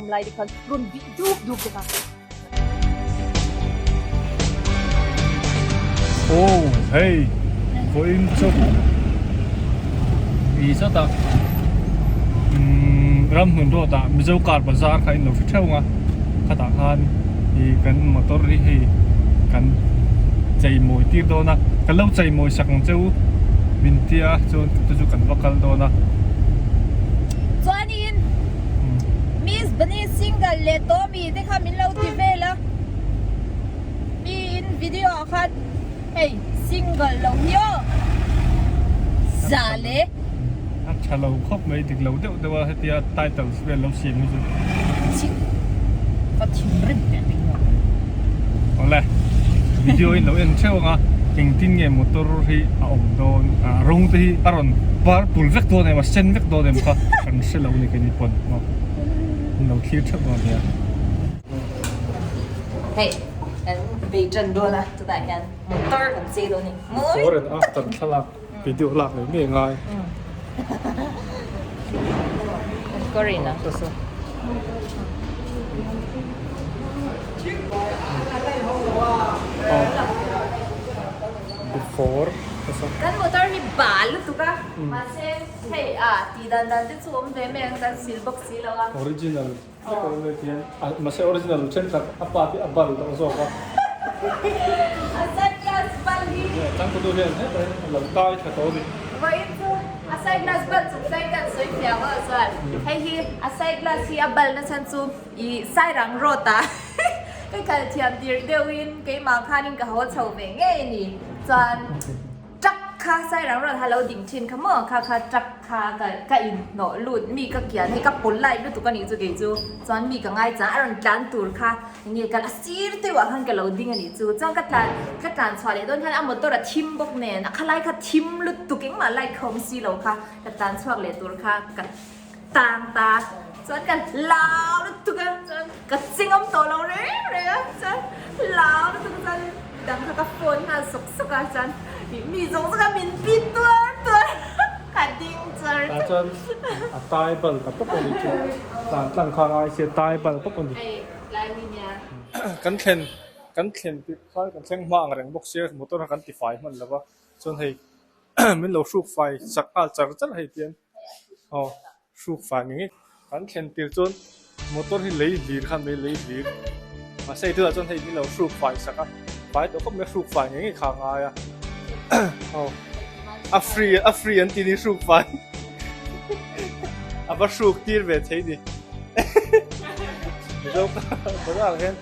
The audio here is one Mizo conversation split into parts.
tum lai te khan rawn bih dup dup te kha. Aw hei vawiin chu i sawtah umm ramhmun road ah Mizo car bazar kha in lo hre theuh ang a khatah khan ih kan motor hi hei kan chei mawi tir dawn a kan lo chei mawi sak ang che u min tia chuan chu chu kan va kal dawn a. Chuanin Miss Bunny single leh Tommy te kha min lo ti vel a mi in video ah khan hei single lo hi aw za le. A tha lo khawp mai dik lo deuh deuh a hetia titles vel lo siam hi chu. Chhing ka thinrim teh ding lo. Awle video in lo en theuh ang a engtin nge motor hi a awm dawn a rawng te hi a rawn purple vek dawn em a sen vek dawn em kha kan hre lo a ni keini pawn maw. An lo thlir theuh dawn nia. Hei kan bei tan dawn a chutah hian motor kan chei dawn a ni. Before and after thlalak video lak leh ngei ngai. Kawrin a. Before. Kan motor hi bal lutuk a mahse hei a tih dan dan te chu awm ve mai ang kan sil bawk si lo a. Original vek awm ve tiang mahse original thenkhat a part hi a bal tawh zawk a. A side glass bal hi. Changkawtu hian hetah hian a lo tai tha tawh a ni. Vawiin chu a side glass bal chung chuan kan sawi fiah vak chuan hei hi a side glass hi a bal na chhan chu ih Sairang road ah ka kal thiam tir deuhin keimah khanin ka haw chho ve ngei a ni chuan. Truck kha Sairang rawn halo ding thin kha maw kha kha truck kha ka ka inhnawh lut mi ka kian hei ka polite lutuk a nih chu kei chu chuan mi ka ngai chang a rawn tlan tur kha enge ka a sir deuh ah khan ka lo ding a nih chu chuan ka tlan ka tlan chhuah leh dawn hian a motor a thim bawk nen a khalai kha thim lutuk engmah light kha awm si lo kha ka tlan chhuak leh tur kha ka tang ta chuan ka lau lutuk a chuan ka chingawm tawh lo reng reng a chuan lau lutuk a chuan midang kha ka phone nghal sawk sawk a chuan ih mi zawng zawng a min pin tuar tuar ka ding char tah chuan a tai bal ta pawp a ni chu tlan tlang kha ngai sia tai bal pawp a ni hei lai mi nia kan thlen kan thlen tirh khan kan thleng hma ang reng bawk sia motor kha kan tifai hman lo va chuan hei min lo hruk fai chak nghal char char hei tian aw hruk fai ngei ngei kan thlen tir chuan motor hi lei hlir khan mai lei hlir mahse hei tunah chuan hei min lo hruk fai sak a fai tawh khawp mai hruk fai ngei ngei kha a ngai a aw a free a free an ti ni hruk fai a va hruk tir ve thei ni mizo bazar ah hian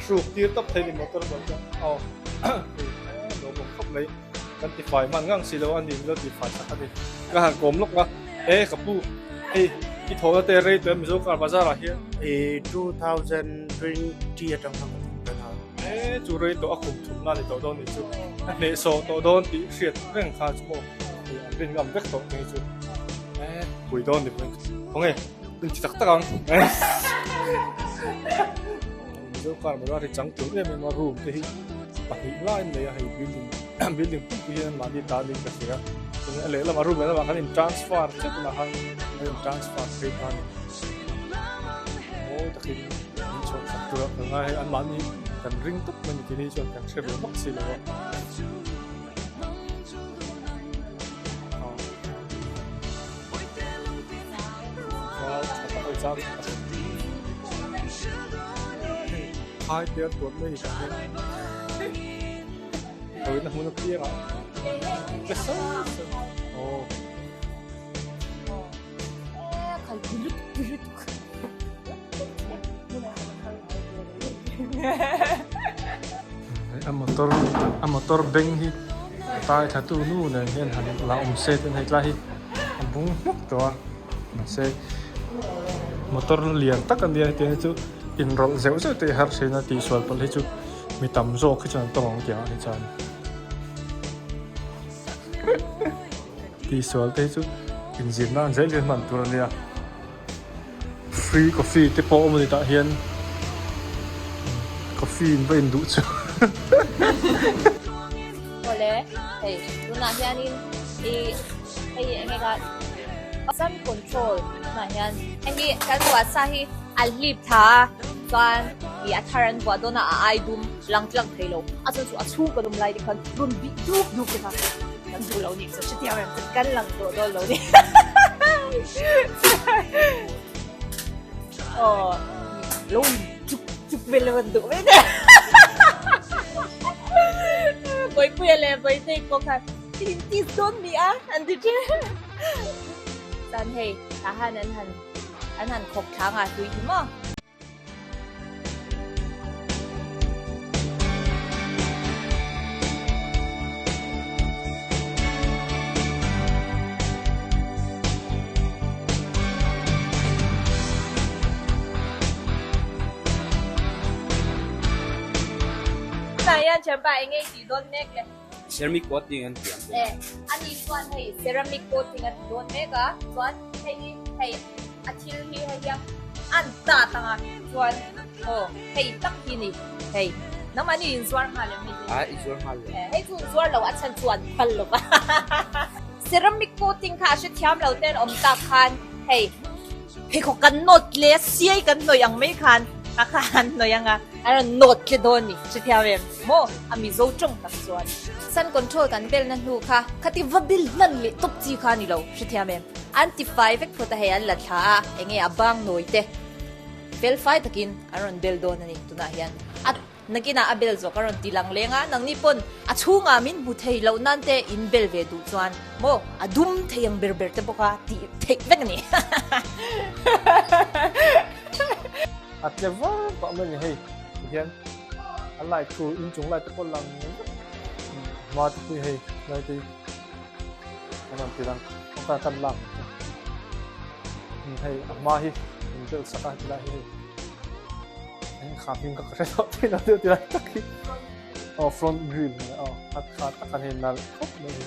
hruk tir tawp thei ni motor pawh chuan aw hei lo bawk khawp mai. Kan ti fai hman ngang si lo a ni lo ti fai sak a ni. Ka han kawm lawk a, e ka pu hei i thawhna te rei tawh em Mizo car bazar ah hian. E 2020 atang khan ka thawk tan a. E chu rei tawh a kum thum na ni tawh dawn ni chu. A hnehsawh tawh dawn tih hriat reng kha chu maw hei an rin ngam vek tawh mai chu. E pui dawn ni pawhin khawnge in ti tak tak ang. Mizo car bazar hi changtlung em em a room te hi pahnih lai an nei a hei building building pumpi hian mahni ta niin ka hria chuan a lehlamah room lehlamah khan in transfer chiah tunah khan an in transfer phei ta a ni mawi takin min chhuah sak tur a ka ngai hei anmahni kan ring tawp mai a ni tih hi chuan kan hre ve vak si lo a. Khai te tuan mai ni tak hian tawina hmun apiang ah ka sa sa aw. A motor a motor beng hi tai thla tu nu nen hian han la awm se chuan hei tlai hi a bung hmuk tawh a mahse motor lian tak a nia hetiang hi chu inrawlh zeuh zeuh te hi har thin a tihsual palh hi chu mi tam zawk hi chuan an tawng ang tih ang hi chuan tihsual te hi chu inzir nan zel hian hman tur a nia. Free coffee te pawh awm a ni tah hian coffee in va in duh chu. Awle hei tunah hianin i hei eng eng a sun control tunah hian hei hi kan whatsapp hi. a hlip thla a chuan ih a thar an vuah dawn a a ai dum lang tlang thei lo a chuan chu a chhung kan awm lai te khan rawn bih dup dup te kha kan duh lo nih chu hrethiam em kan lang tawh dawn lo ni aw lo in chuk chuk vel rawn duh mai te Bawipuia leh Bawihtei pawh khan in tih dawn ni a an ti thin chuan hei tah han an han an han khawk thla nga hlui hi maw. Tunah hian thianpa eng nge i tih dawn mek le? Ceramic coating an ti ang. Eh, ani chuan hei ceramic coating a ti dawn mek a, chuan hei hi hei a thil hi hei hian an tat ang a, chuan aw hei tak hi ni hei nangmahni inzuar nghal em hei chu? Ah, inzuar nghal lo. Eh, hei chu inzuar lo a chhan chu an phal lo va. Ceramic coating kha a hrethiam lo ten awm tak khan hei pheikhawk kan nawt tle a siai kan hnawih ang mai khan a kha an hnawih ang a, a rawn nawt tle dawn ni hrethiam em maw a Mizo tawng tak chuan. Sun control kan belna hnu kha khati va bil hman leh tawp chi kha a ni lo hrethiam em. An ti fai vek phawt a hei an la thla a enge a bang nawi te fel fai takin an rawn bel dawn a ni tunah hian a Nakinah a bel zawk a rawn ti lang leng a, nangni pawn a chhungah min hmu thei loh nan te in bel ve duh chuan maw a dum thei ang ber ber te bawk a tih theih vek a ni. A tle var pah mai a ni hei tihian a light chu inchung light te pawh lang vek hma te pawh hi hei light te hi an rawn ti lang a kan lak hei a hma hi in bel sak a tilai hi hei. Eng kha hming ka hre tawh thei lo deuh tilai tak hi aw front grill ni aw a kha tak an hei nalh khawp mai hi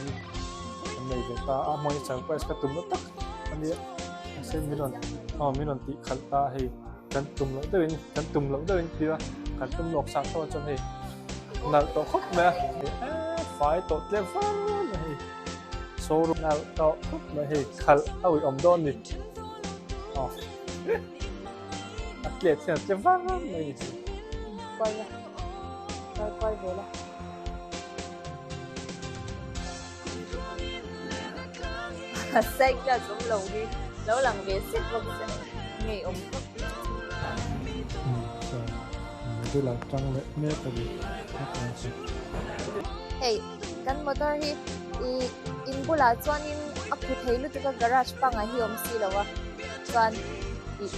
an nei ve ta a hmawng hi surprise ka tum lo tak ania mahse min rawn aw min rawn tih khalh ta hei kan tum loh deuhin kan tum loh deuhin tia kan tum lawk sak tawh chuan hei nalh tawh khawp mai a fai tawh tlem far mai hei showroom nalh tawh khawp mai hei khalh a uih awm dawn ni aw. A tlet hian a tle var mai a ni. Kuai la, kuai kuai ve la. Cycle awm lo hi lo lang ve sek bawk se ngei awm khawp. Model ah tang leh mek a ni. Hei kan motor hi i in bulah chuanin a phu thei lutuk a garage pangah hi awm si lo a chuan ih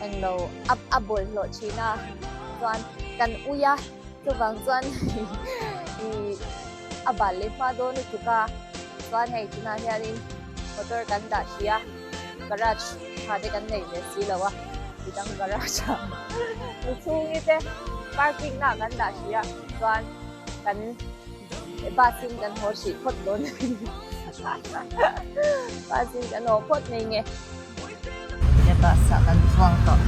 englo a a bawlhhlawh thin a chuan kan ui a chuvang chuan ih a bal leh hma dawn lutuk a chuan hei tunah hianin motor kan dah hrih a garage tha te kan nei ve si lo a midang garage ah mi chhungi te parking na ah kan dah hrih a chuan kan bus in kan haw hrih phawt dawn bus in kan haw phawt mai nge. Bus ah kan chuang tawh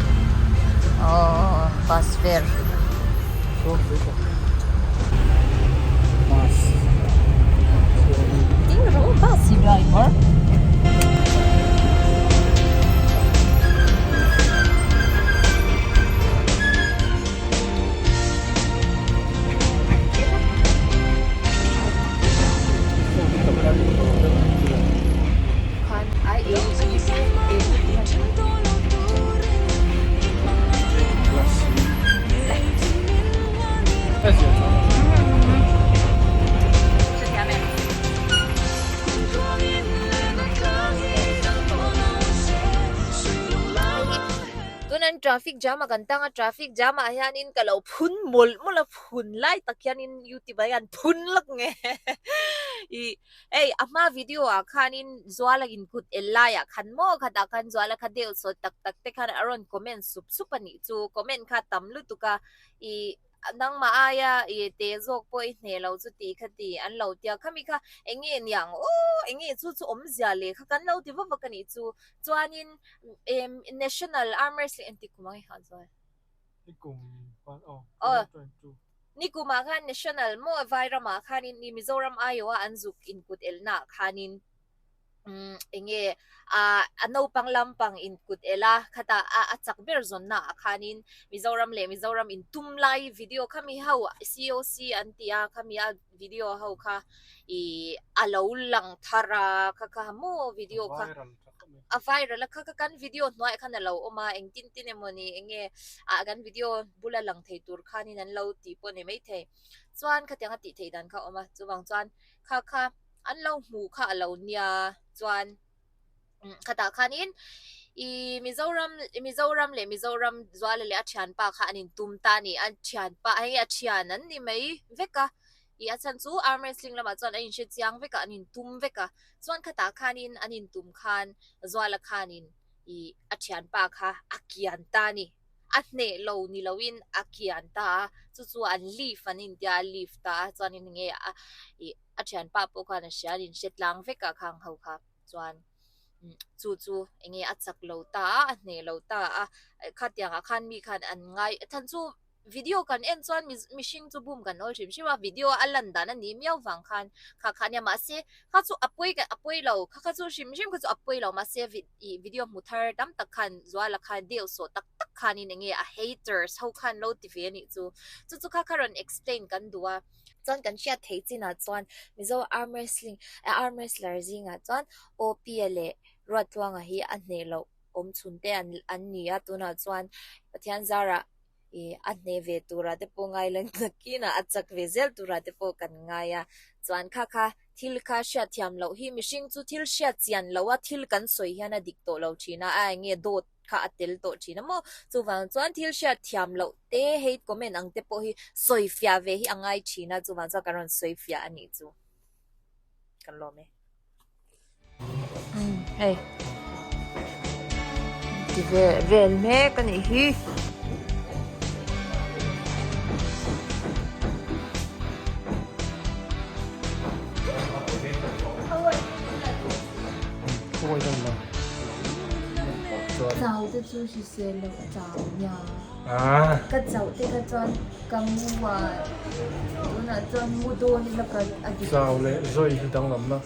aww bus vel. Bus Ding rawh bus hi driver. Tunan traffic jam a kan tang a traffic jam ah hianin ka lo phun mawlh mawlh a phun lai tak hianin youtube ah hian phun lawk nge ih Hei a hma video ah khanin Zuala in kut el laiah khan maw khatah khan Zuala kha deuh saw tak tak te khan a rawn comment sup sup a nih chu comment kha tam lutuk a ih nangmah aia ih te zawk pawh i hneh lo chu tih kha ti an lo tia khami kha eng nge niang aw eng nge chu chu awmzia leh kha kan lo ti vak vak a nih chu chuanin em national arm wrestling engtik kum ang i khan chuan. Nikum khan aw 2022. Nikumah khan National maw Vairamah khanin ni Mizoram aiawha an zuk inkut elnaah khanin Umm enge ah a naupang lampang in kut el a khatah a a chak ber zawnna ah khanin Mizoram leh Mizoram in tum lai video kha mi ho COC an ti a khami a video ho kha ih a lo lang thar a kha kha maw video kha a viral a kha kha kan video hnuaiah khan a lo awm a engtin tin emawni enge ah kan video bula lang thei tur khanin an lo tih pawh a ni maithei chuan khatiang a tih theih dan kha a awm a chuvang chuan kha kha. An lo hmuh kha a lo nia chuan khatah khanin ih Mizoram Mizoram leh Mizoram Zuala leh a thianpa kha an intum ta a ni a thianpa hei a thian an ni mai vek a ih a chhan chu arm wrestling lamah chuan a inhre chiang vek a an intum vek a chuan khatah khanin an intum khan Zuala khanin ih a thianpa kha a kian ta a ni. A hneh lo ni loin a kian ta a, chu chu an leave an intia a leave ta a, chuanin enge a ih a thianpa pawh khan a hria an inhre tlang vek a khang ho kha chuan chu chu enge a chak lo ta a, a hneh lo ta a, khatiangah khan mi khan an ngai chhan chu video kan en chuan mihring chu bum kan awl hrim hrim a, video a lan dan a nih miau vang khan kha kha ania mahse kha chu a pawi a pawi lo kha kha chu hrim hrim kha chu a pawi lo mahse ih video hmu thar tam tak khan Zuala khan deuh sawh tak tak khanin enge a haters ho khan lo ti ve anih chu chu chu kha kha rawn explain kan duh a. Chuan kan hriat theih chinah chuan Mizo arm wrestling arm wrestler zingah chuan Opia leh Ruattluanga hi a hneh loh awm chhun te an an ni a tunah chuan Pathian zarah ih a hneh ve turah te pawh ngai la nakinah a chak ve zel turah te pawh kan ngai a chuan kha kha Thil kha hriat thiam loh hi mihring chu thil hriat chian loh a thil kan sawi hian a dik tawh lo thin a, a enge dawt kha a tel tawh thin a maw? Chuvang chuan thil hriat thiam loh te hate comment ang te pawh hi sawi fiah ve hi a ngai thin a, chuvang chuan kan rawn sawi fiah a nih chu. Kan lawm e. Hei ti ve vel mek a nih hi. Chau te chu hrisel loh chau nia. Ka chauh te kha chuan ka mu a, tunah chuan mu dawn ila ka a dik. Chau leh zawi hi danglamna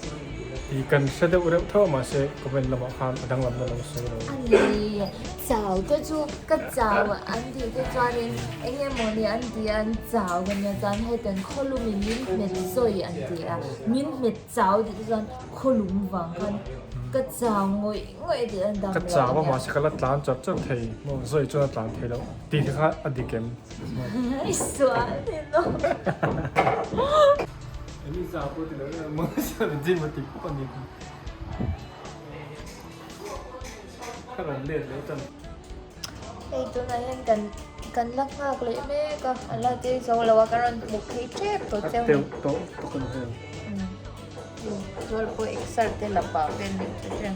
tih kan hre deuh reuh tho a mahse comment lamah khan a danglamna lo sawi lo. A ni, chau te chu ka chau an tih te chuanin eng emaw ni an ti a an chau ka nia chuan hetiang khawlumin min hmet zawi an ti a, min hmet chau tih te chuan khawlum vang khan ka chau ngawih ngawih tih an dam Ka chau a mahse ka la tlan char char thei maw zawi chuan a tlan thei loh tih te kha a dik em? I sual ni lo. Elisa pawh ti lo ila mahse gym a ti pawp a ni kha. Ka rawn let leh tan. Hei tunah hian kan kan la nghak leh mek a, a la chei zo lo a ka rawn hmu phei tep tawh cheu ni. A teuh tawh tawk a ni hei. Zual pawh exer te la pah vel ni chu chen.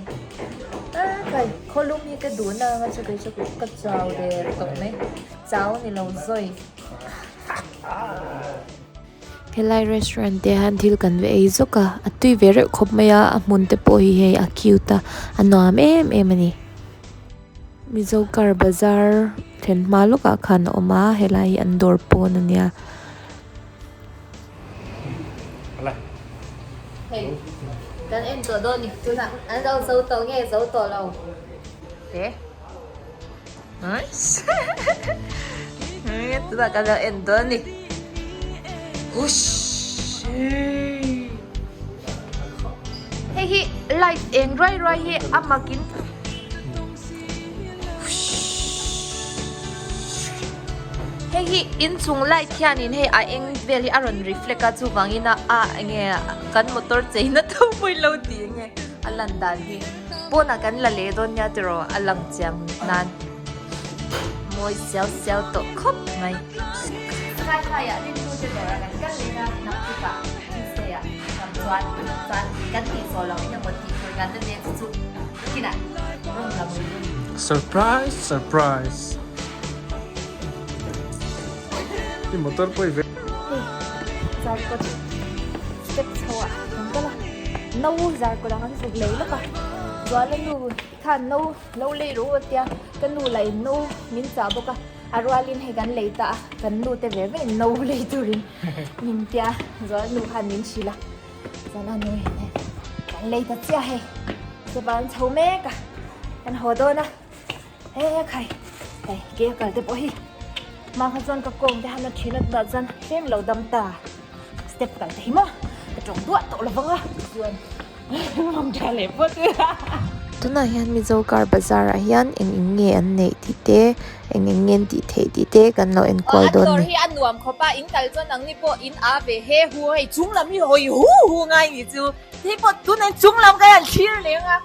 A kai khawlum hi ka duh na anga chu kei chu ka chau der tawh mai. Chau ni lo zawi. Helai restaurant te hian thil kan va ei zawk a, a tui ve reuh khawp mai a, a hmun te pawh hi hei a cute a, a nuam em em a ni. Mizo car bazar thlen hma lawkah khan a awm a, helai hi an dawr pawn a nia. Hei kan en tawh dawn ni tunah an lo zo tawh nge zo tawh lo he tunah kan lo en dawn ni hush hei hi light eng ruai ruai hi a makin Hei hi inchung light hianin hei a eng vel hi a rawn reflect a chuvangin a a enge kan motor cheina tho pawhin lo tih enge a lan dan hi pawnah kan la leh dawn nia tiraw a lang chiang nan mawi siau siau tawh khawp mai. Sky high ah rintu te dawr a kan kal leh a naktuk ah Tuesday ah kam chuan chuan kan tih zawh loh engemaw tih tur kan la nen chu chu kinah rawn lang rih a ni. Surprise surprise. I motor pawh i ve. Hei zarkawt step chho ah kan kal a no zarkawt ang an zuk lei lawk a Zuala nu khan no lo lei rawh u a tia ka nu lah in no min chah bawk a a rualin hei kan lei ta a kan nu te ve ve in no lei turin min tia Zuala nu khan min hrilh a chuan a nu in hei kan lei ta chiah hei. Step ah an chho mek a, kan haw dawn a, he khai hei ke a kal te pawh hi hma kha chuan ka kawng te han a thin a tunah chuan tlem lo dam ta step kal te hi maw ka tawng duah tawh lo vang a chuan mam tha leh phawt ila. Tunah hian Mizo car bazar ah hian eng eng nge an neih tih te eng eng nge an tih theih tih te kan lo enkual dawn a ni. An dawr hi a nuam khawp a, in kal chuan nangni pawh in a ve he hu hei chung lam hi hawi hu hu ngai ni chu. Hei pawh tunah chung lam ka han thlir leng a,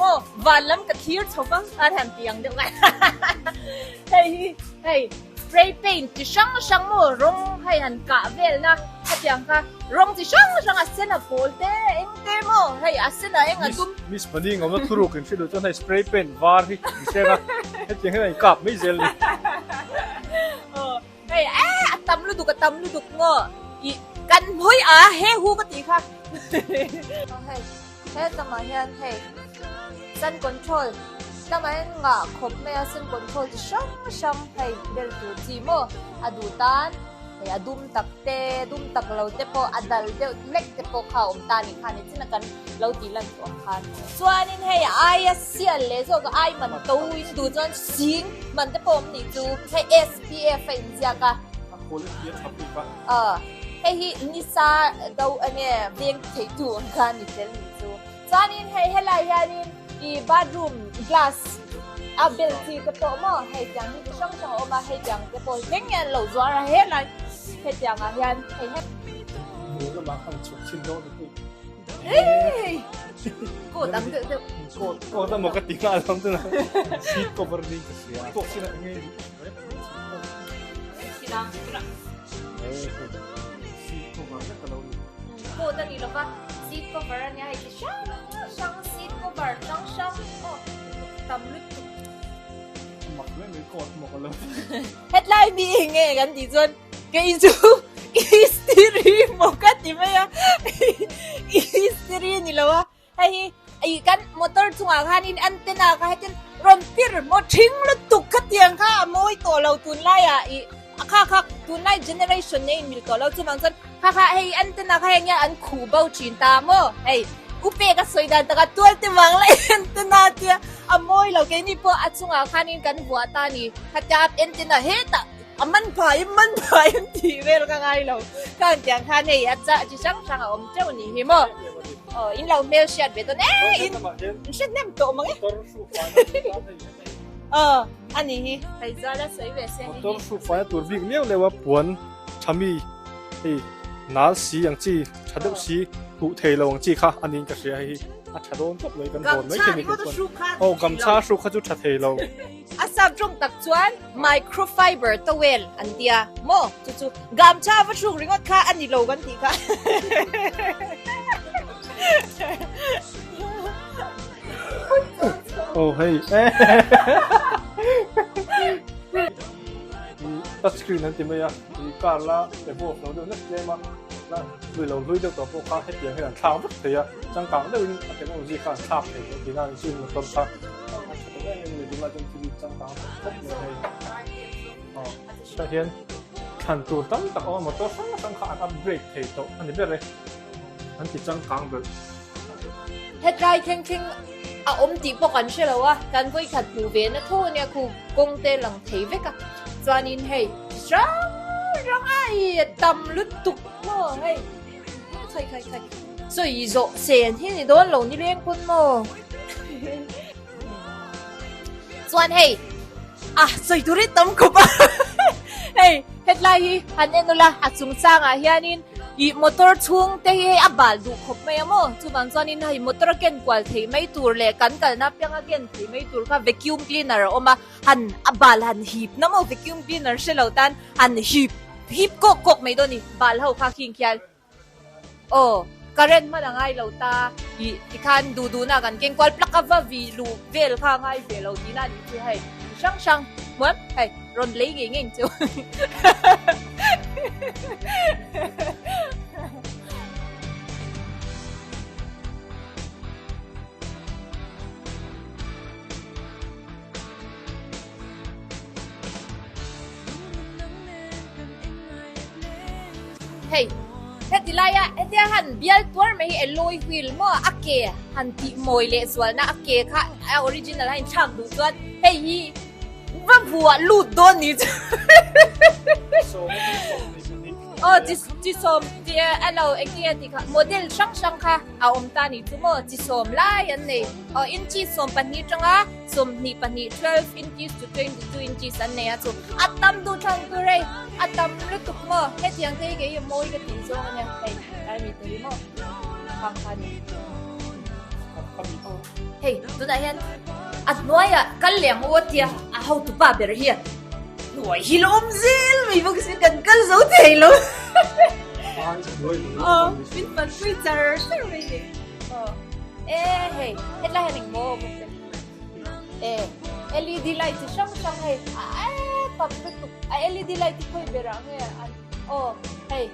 aw van lam ka thlir chho vang a han ti ang deuh ngai hei hi hei spray paint chi hrang hrang maw rawng hei han kah vel na khatiang kha rawng chi hrang hrang a sen a pawl te eng te maw hei a sen a eng a dum. Miss Mani ngawmna thuruk in hrilh chuan hei spray paint var hi in hreng a hetiang hian a inkap mai zel a ni. Aw Hei e a tam lutuk a tam lutuk maw i kan hmui a he hu ka tih kha. Hei he tamah hian hei sun control tamah hian ngah khawp mai a sun control chi hrang hrang hei bel tur chi maw a duh tan hei a dum tak te dum tak lo te pawh a dal deuh hlek te pawh kha a awm ta a nih kha nichin a kan lo tih lan tawh ang khan chuanin hei aia sial leh zawk a ai man to in duh chuan sing man te pawh awm nih chu hei SPF a inziak a. A quality a tha bik a. Aw, hei hi nisa do enge veng thei tu ang kha ni tel nih chu. Chuanin hei helai hianin i bathroom glass a bel chi te pawh maw hei tiang hi chi hrang hrang a awm a, hei tiang te pawh hi thleng nge an lo zuar a helai hetiang ah hian hei he. Hmuh lamah khan chhuk chhin dawn a ni. Hey! Coat ang deuh deuh. Coat, coat emaw ka ti nghal ang tuna. Seat cover ni ka hria. Coat sin ah enge Seat cover vek a lo ni. Coat a ni lova, seat cover a nia hei chi hrang hrang seat cover hrang hrang aw tam lutuk. Mak hle mai coat maw ka lo. Hetlai mi enge kan tih chuan kei chu istiri maw ka ti mai a istiri ni lo a. Hei hi ih kan motor chungah khanin antenna kha hetin rawn pir maw thing lutuk khatiang kha a mawi tawh lo tunlaiah ih a kha kha tunlai generation nen mil tawh lo chuvang chuan kha kha hei antenna kha heng hian an khuh bo thin ta maw hei upe ka sawi dan takah tual te vang lai antenna tia a mawi lo keini pawh a chungah khanin kan vuah ta a ni khatia antenna hetah A man phai man phai an tih vel ka ngai lo. Khan tiang khan hei a chah chi hrang hrang a awm teuh ni hi maw. Aw in lo hmel hriat ve dawn e in hriat hnem tawh mang e. Aw a ni hi. Hei zal a sawi ve se hei hi. Motor hruk faina tur bik miau leuh a puan tha mi hei nal si ang chi tha deuh si huh thei lo ang chi kha a niin ka hria hei hi a tha dawn khawp mai kan hawn mai thei ni kei chuan. Aw gamchha hruk kha chu tha thei lo. A sap tawng tak chuan microfiber towel an tia maw chu chu gamcha va hruk ringawt kha a ni lo kan tih kha. Oh hei touch screen an ti mai a i car la evolve lo deuh hlek tlem a la hlui lo hlui deuh tawh pawh kha hetiang hian an thlak vek thei a changkang deuhin a technology kha an thlak thei tawh tihna a ni chu motor kha. Tah hian thlan tur tam tak a awm a motor hrang hrang kha an upgrade thei tawh a ni ber e an ti changkang ber. Hetlai thleng thleng a awm tih pawh kan hre lo a, kan vawikhat hmuh ve na tho ania khu kawng te lang thei vek a, chuanin hei hrang hrang a i tam lutuk maw hei khai khai khai sawi zawh sen hi ni dawn lo ni leng pawn maw. Chuan hei a sawi tur hi tam khawp a hei hetlai hi han en ula a chungchangah hianin ih motor chhung te hi hei a bal duh khawp mai a maw chuvang chuanin hei motor a ken kual theih mai tur leh kan kalna apianga ken theih mai tur kha vacuum cleaner a awm a han a bal han hip na maw vacuum cleaner hre lo tan han hip hip kawk kawk mai dawn a ni bal ho kha khing khian. Aw, current hman a ngai lo ta tih tikhan duh duhna kan keng kual plug a va vi luh vel kha a ngai ve lo tihna a nih chu hei chi hrang hrang hmuam hei rawn lei ngei ngei chu. Hei, heti laia hetia han bial tuar mai hi alloy wheel maw a ke han tih mawi leh zualna a ke kha a original a inthlak duh chuan hei hi va vuah lut dawn ni chu aw chi chi sawm chi a lo eng nge tih kha model hrang hrang kha a awm ta ni chu maw chi sawm lai an nei aw inches 12 atanga 22 12 inches to 22 inches an nei a chu a tam duh thlang tur hei a tam lutuk maw hetiang te hi kei hi mawi ka tih zawng ania hei tlai mi te hi maw khang kha a ni hei tunah hian a hnuaiah kal leh ang u a tia a hotupa ber hian hnuai hi la awm zel mai bawk si kan kal zo thei lo aw min panpui char char mai ni aw e hei hetlai hian engmaw awm bawk e LED light chi hrang hrang hei a tam lutuk a LED light hi khawi berah nge an aw hei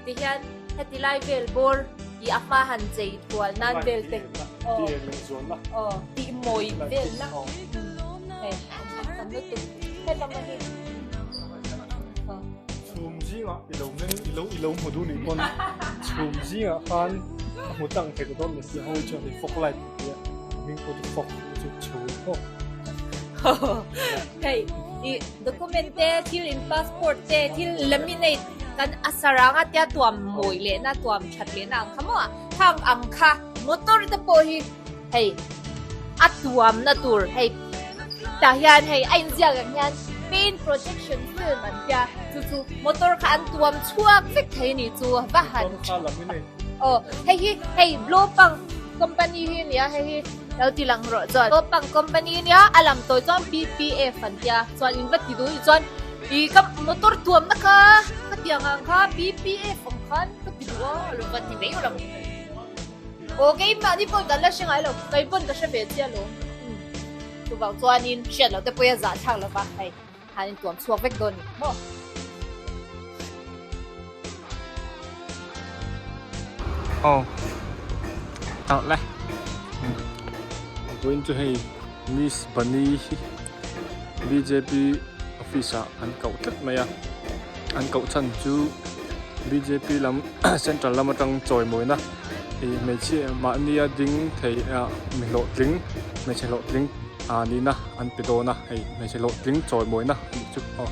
tihian heti lai vel bawr ih a hma han chei kual nan vel te aw aw tih mawi vel na hei a tam lutuk hetlama hi aw. Chhum zingah i lo meng i lo i lo hmu duh nih pawn chhum zingah khan a hmu tlang thei ta dawn ni si ho chuan hei fog light an ti a hming pawh chu fog chu chhum aw. Hei i document te thil in passport te thil laminate kan a saranga tia tuam mawi leh na tuam that leh na ang kha maw khang ang kha motor te pawh hi hei a tuam na tur hei tah hian hei a inziak ang hian paint protection film an tia chu chu motor kha an tuam chhuak vek thei a ni chu va han aw hei hi hei blow pang company hi a ni a hei hi lo ti lang rawh chuan blow pang company a nia a lam tawi chuan P_P_F an tia chuan in va ti duh ih chuan ih ka motor tuam na kha ka tiang ang kha P_P_F ang khan ka ti duh a a lo va ti mai lo. Aw keimahni pawh kan la hre ngai lo, kei pawn ka hre ve chiah lo. Chuvang chuanin hriat loh te pawh hi a zah thlak lo va, hei han intuam chhuak vek dawn ni maw. Aw tawh le. Vawiin chu hei Miss Bunny hi bjp office ah an koh tlat mai a, an koh chhan chu bjp lam central lam atang chawimawina ih hmeichhia mahnia ding thei ah mi hlawhtling hmeichhe hlawhtling ah nihna an pe dawn a hei hmeichhe hlawhtling chawimawina a nih chu aw.